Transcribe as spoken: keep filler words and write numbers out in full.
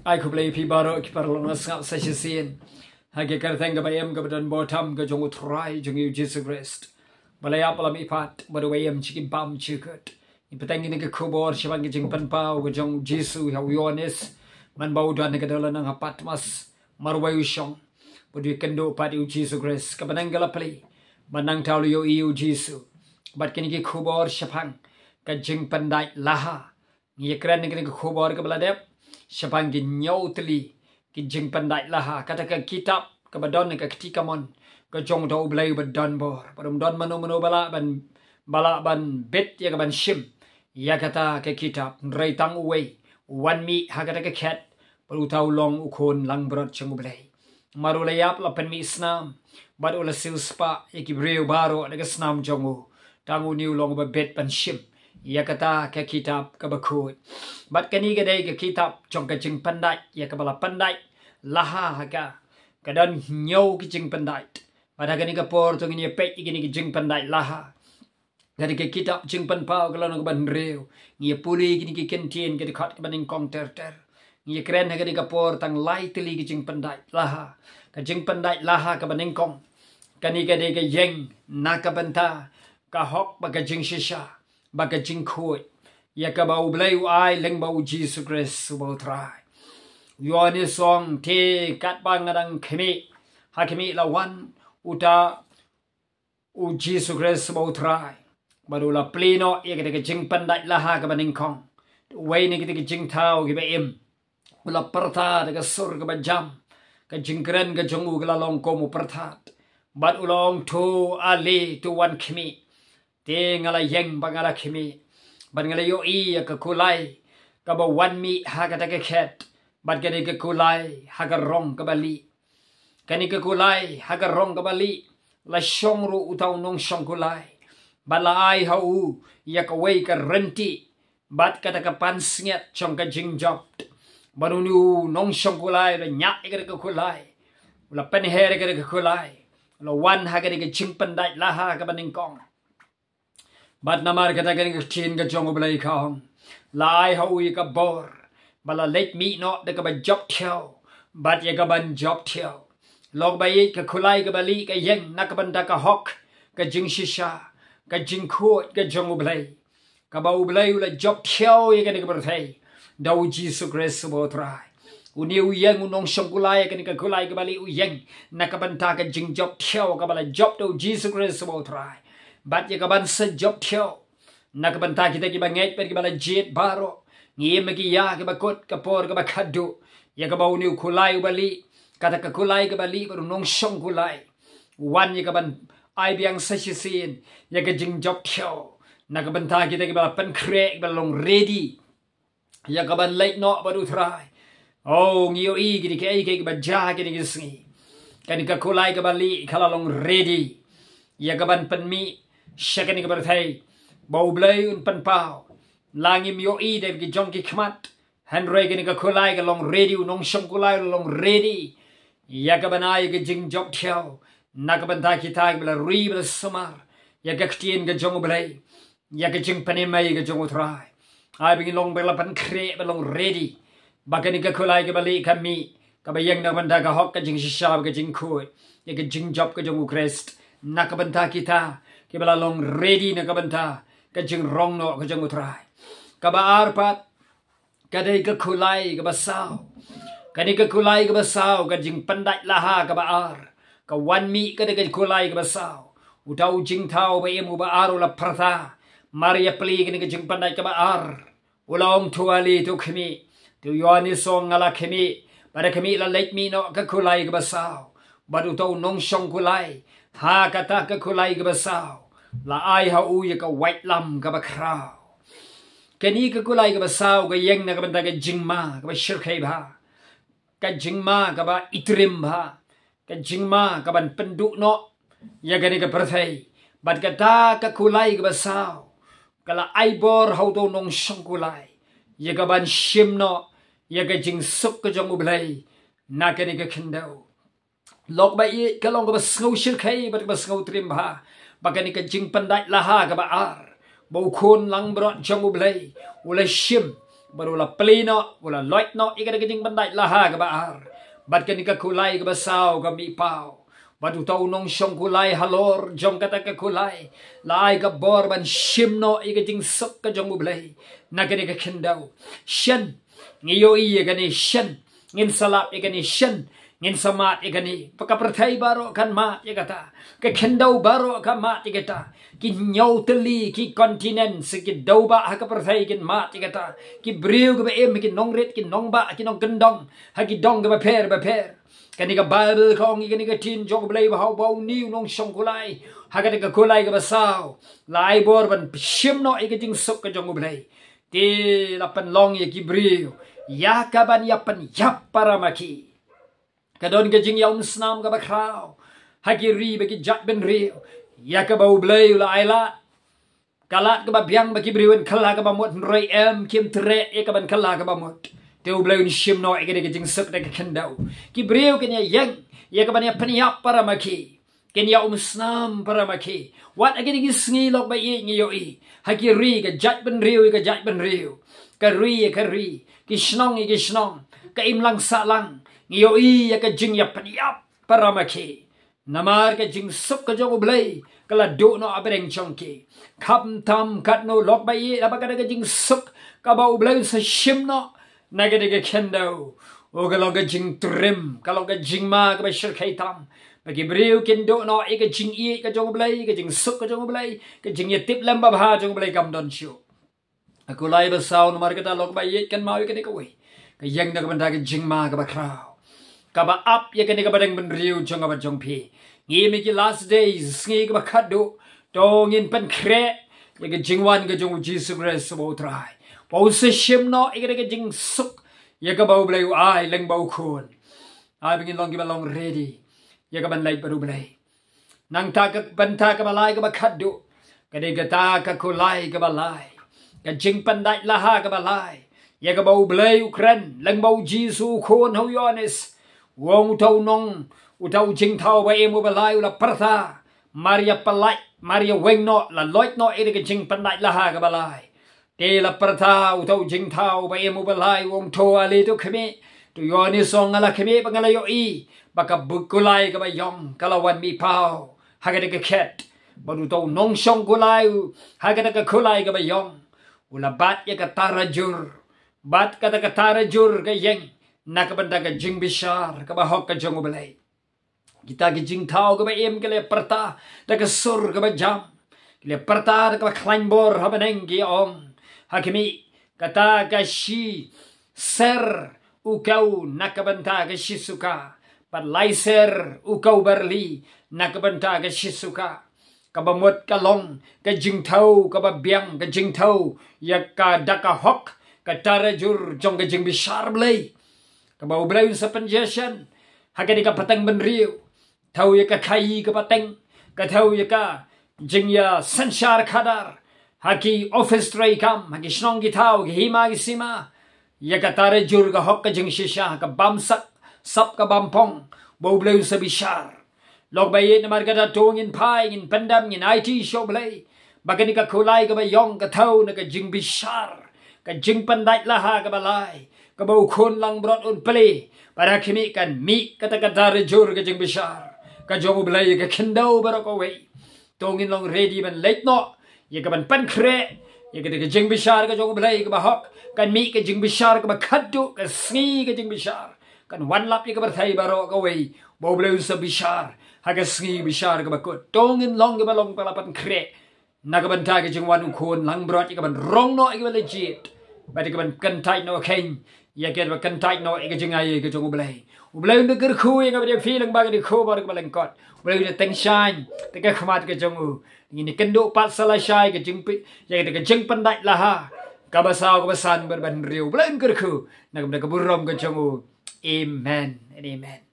Ai khublei phi baroh ki paralok, nga sngap sa shisien ha ka kyrteng kaba im kaba don bor tam ka jong U Trai jong ngi U Jisu Khrist, ba la ïap, ba la mihpat, bad uba im sha ki bymjukut. Ngi bteng ïa kane ka khubor shaphang ka jingpynpaw ka jong U Jisu ha u Ïoannis, man ba u don ha ka dohnud ha Patmos, marwei u shong bad u ïakynduh pat ïa U Jisu Khrist. Ka bneng ka la plie, bad nangta u la ïohi ïa U Jisu. Bad kine ki khubor shaphang ka jingpyndait laha, ngi ïakren ïa kane ka khubor kaba la dep shaphang ki hynñiew tylli ki jingpyndait laha. Kata ka kitab kaba don ha ka kti kamon ka jong uta U Blei uba don bor, bad ym don mano mano ba lah ban, ba lah ban bit ïa ka ban shim ïa kata ka kitab, hynrei tang uwei u wan mih ha kata ka khet, bad uta u long u Khun langbrot jong U Blei. Mar u la ïap, la pynmih snam, bad u la siewspah ïa ki briew baroh da ka snam jong u. Tang une u long uba bit ban shim ïa kata ka kitab kaba khuid. Bad kane ka dei ka kitab jong ka jingpyndait ïa kaba la pyndait laha ha ka, ka don hynñiew ki jingpyndait. Bad ha kane ka por to ngin ïa peit ïa kine ki jingpyndait laha. Kane ka kitab Jingpynpaw ka lynnong kaba hynriew. Ngi ïa pule kine ki kyntien, ka dkhot kaba nyngkong ter ter. Ngi ïa kren ha kane ka por tang lai tylli ki jingpyndait laha. Ka jingpyndait laha kaba nyngkong, kane ka dei ka ïeng na ka bynta ka hok bad ka jingshisha bad ka jingkhuid ïa kaba U Blei u ai lyngba U Jisu Khrist uba U Trai. U Ïoannis u ong, te katba nga dang khmih, ha khmih la wan uta U Jisu Khrist uba U Trai, bad u la plie noh ïa kata ka jingpyndait laha kaba nyngkong. Uwei na kita ki jingthaw kiba im u la pyrta da ka sur kaba jam. Ka jingkren ka jong u ka la long kum u pyrthat, bad u la ong, to ale, to wan khmih. Te nga la ïeng bad nga la khmih, bad nga la ïohi ïa ka kulai kaba wan mih ha kata ka khet, bad ka dei ka kulai ha ka rong kaba lieh. Kane ka kulai ha ka rong kaba lieh, la shong ruh uta u nongshong kulai, bad la ai ha u ïa kawei ka ryntieh bad kata ka pansngiat jong ka jingjop. Bad une u nongshong kulai u la ñiah ïa kata ka kulai, u la pynher ïa kata ka kulai, u la wan ha kata ka jingpyndait laha kaba nyngkong. Bad namar kata kane ka ktien ka jong U Blei ka ong, la ai ha u ïa ka bor ba la leit mih noh da kaba jop thiaw bad ïa kaban jop thiaw. Lok ba ïeit, ka kulai kaba lieh ka ïeng na ka bynta ka hok, ka jingshisha, ka jingkhuid ka jong U Blei, kaba U Blei u la jop thiaw ïa kane ka pyrthei da U Jisu Khrist uba U Trai. Une u ïeng, u nongshong kulai, ïa kane ka kulai kaba lieh u ïeng na ka bynta ka jingjop thiaw kaba la jop da U Jisu Khrist uba U Trai. Bad ïa kaban sa jop thiaw na ka bynta kita kiba ngeit bad kiba la jied baroh. Ngi im ha ki ïa kiba kut, ka por kaba khatduh, ïa kaba une u kulai uba lieh, kata ka kulai kaba lieh bad u nongshong kulai, u wan ïa kaban ai biang sa shisien ïa ka jingjop thiaw na ka bynta kita kiba la pynkhreh, kiba la long ready ïa kaban leit noh bad U Trai. O, ngi ïohi kine kiei kiei kiba jia ha kine ki sngi. Kane ka kulai kaba lieh ka la long ready ïa kaban pynmih sha kane ka pyrthei ba U Blei un pynpaw. La ngim ïohi da ki jong ki khmat, hynrei kane ka kulai ka long ready, u nongshong kulai u long ready ïa kaban ai ka jingjop thiaw na ka bynta kita kiba la ri, ba la sumar ïa ka ktien ka jong U Blei, ïa ka jingpynim ei ka jong U Trai. Ai ba ngin long ba la pynkhreh, ba long ready, ba kane ka kulai kaba lieh ka mih, kaba ïeng na ka bynta ka hok, ka jingshisha bad ka jingkhuid, ïa ka jingjop ka jong U Khrist na ka bynta kita kiba la long ready na ka bynta ka jingrong noh ka jong U Trai. Kaba ar pat, ka dei ka kulai kaba saw. Kane ka kulai kaba saw, ka jingpyndait laha kaba ar, ka wan mih, ka dei ka kulai kaba saw. Uta u jingthaw ba im uba ar u la pyrta, mar ïa plie kane ka jingpyndait kaba ar, u la ong, to ale, to khmih. Te u Ïoannis u ong, nga la khmih, bad ha khmih la leit mih noh ka kulai kaba saw. Bad uta u nongshong kulai, ha kata ka kulai kaba saw, la ai ha u ïa ka waitlam kaba khraw. Kane ka kulai kaba saw ka ïeng na ka bynta ka jingma kaba shyrkhei bha, ka jingma kaba itrim bha, ka jingma kaban pynduh noh ïa kane ka pyrthei. Bad kata ka kulai kaba saw ka la ai bor ha uta u nongshong kulai ïa kaban shim noh ïa ka jingsuk ka jong U Blei na kane ka khyndew. Lok ba ïeit, ka long kaba sngew shyrkhei bad kaba sngew trim bha ba kane ka jingpyndait laha kaba ar, ba u Khun langbrot jong U Blei u la shim bad u la plie noh, u la loit noh ïa kata ka jingpyndait laha kaba ar. Bad kane ka kulai kaba saw ka mih paw. Bad uta u nongshong kulai halor jong kata ka kulai la ai ka bor ban shim noh ïa ka jingsuk ka jong U Blei na kane ka khyndew. Shen, ngi ïohi ïa kane, shen, ngin sa lap ïa kane, shen, ngin sa mad ïa kane. Ba ka pyrthei baroh kan mad ïa kata, ka khyndew baroh ka mad ïa kata. Ki hynñiew tylli ki continent, sa ki dewbah ha ka pyrthei kin mad ïa kata. Ki briew kiba im, ki nongrit, ki nongbah, ki nongkyndong ha ki dong kiba pher bapher. Kane ka Baibl ka ong ïa kane ka ktien jong U Blei ba haba une u nongshong kulai ha kata ka kulai kaba saw la ai bor ban shim noh ïa ka jingsuk ka jong U Blei, te la pynlong ïa ki briew ïa kaban ïa pynïap para ma ki. Ka don ka jingïaumsnam kaba khraw ha ki ri bad ki jaitbynriew ïa kaba U Blei u la ai lad. Ka lad kaba biang ba ki briew yn kylla kaba mut, hynrei em, kim treh ïa kaban kylla kaba mut. Te U Blei un shim noh ïa kane ka jingsuk na ka khyndew. Ki briew kin ïa ïeng ïa kaban ïa pynïap para ma ki, kin ïaumsnam para ma ki. Wat ha kine ki sngi lok ba ïeit ngi ïohi ha ki ri, ka jaitbynriew ïa ka jaitbynriew, ka ri ïa ka ri, ki shnong ïa ki shnong, ka imlang sahlang, ngi ïohi ïa ka jingïapynïap para ma ki. Namar ka jingsuk ka jong U Blei ka la duh noh hapdeng jong ki. Khamtam katno lok ba ïeit, haba kata ka jingsuk kaba U Blei un sa shim noh na kata ka khyndew, oh, ka long ka jingtriem, ka long ka jingma kaba shyrkhei tam. Ba ki briew kin duh noh ïa ka jingïeit ka jong U Blei, ka jingsuk ka jong U Blei, ka jingïatiplem babha jong U Blei kam don shuh. Ka kulai ba saw, namar kata lok ba ïeit, kynmaw ïa kane kawei, ka ïeng na ka bynta ka jingma kaba khraw, kaba ap ïa kane ka bneng bynriew jong nga bad jong phi. Ngi im ha ki last days, sngi kaba khatduh. To ngin pynkhreh ïa ka jingwan ka jong U Jisu Khrist uba U Trai, ba un sa shim noh ïa kane ka jingsuk ïa kaba U Blei u ai lyngba U Khun. Ai ba ngin long kiba long ready ïa kaban leit bad U Blei. Nangta ka bynta kaba lai kaba khatduh, ka dei kata ka kulai kaba lai, ka jingpyndait laha kaba lai, ïa kaba U Blei u kren lyngba U Jisu, U Khun ha u Ïoannis. U ong uta u nong, uta u jingthaw ba im uba lai u la pyrta, mar ïa pyllait, mar ïa weng noh, la loit noh ïa ka jingpyndait laha kaba lai. Te la pyrta uta u jingthaw ba im uba lai, u ong, to ale to khmih. To Ïoannis u ong, nga la khmih bad nga la ïohi ba ka kulai kaba ïong ka la wan mih paw ha kata ka khet. Bad uta u nongshong kulai u, ha kata ka kulai kaba ïong, u la bat ïa ka tarajur. Bad kata ka tarajur ka ïeng na ka bynta ka jingbishar kaba hok ka jong U Blei. Kita ki jingthaw kiba im ki la pyrta da ka sur kaba jam, ki la pyrta da kaba khlaiñ bor ha bneng, ki ong, ha khmih, kata ka shi ser u kew na ka bynta ka shi suka, bad lai ser u kew barli na ka bynta ka shi suka. Kaba mut ka long ka jingthaw kaba biang, ka jingthaw ïa ka da ka hok, ka tarajur jong ka jingbishar Blei, kaba U Blei un sa pynjah shen ha kane ka pateng bynriew. Thaw ïa ka khaïi ka pateng, ka thaw ïa ka jingïasynshar khadar ha ki office treikam, ha ki shnong ki thaw, ki hima ki sima. Ïa ka tarajur ka hok ka jingshisha, ka bamsap, sap ka bampong, ba U Blei un sa bishar. Lok ba ïeit, namar kata to ngin phai, ngin pyndem, ngin aiti sha U Blei ba kane ka kulai kaba ïong ka thaw na ka jingbishar, ka jingpyndait laha kaba lai, kaba U Khun langbrot un plie, bad ha khmih kan mih kata ka tarajur ka jingbishar ka jong U Blei ïa ka khyndew baroh kawei. To ngin long ready ban leit noh ïa kaban pynkhreh ïa kata ka jingbishar ka jong U Blei kaba hok. Kan mih ka jingbishar kaba khatduh, ka sngi ka jingbishar. Kan wanlap ïa ka pyrthei baroh kawei ba U Blei un sa bishar ha ka sngi bishar kaba kut. To ngin long kiba long ba la pynkhreh na ka bynta ka jingwan U Khun langbrot, ïa kaban rong noh ïa kaba la jied, bad ïa kaban kyntait noh kheiñ ïa kaba kyntait noh ïa ka jingaiei ka jong U Blei. U Blei un da kyrkhu ïa nga bad ïa phi lyngba kane ka khubor kaba lyngkot. U Blei un da tyngshaiñ da ka khmat ka jong u. Ngin ïa kynduh pat sa lashai ka jingpyndait, ïa ka jingpyndait laha kaba saw, kaba san bad ba hynriew. U Blei un kyrkhu na ka bynta ka burom ka jong u. Amen and amen.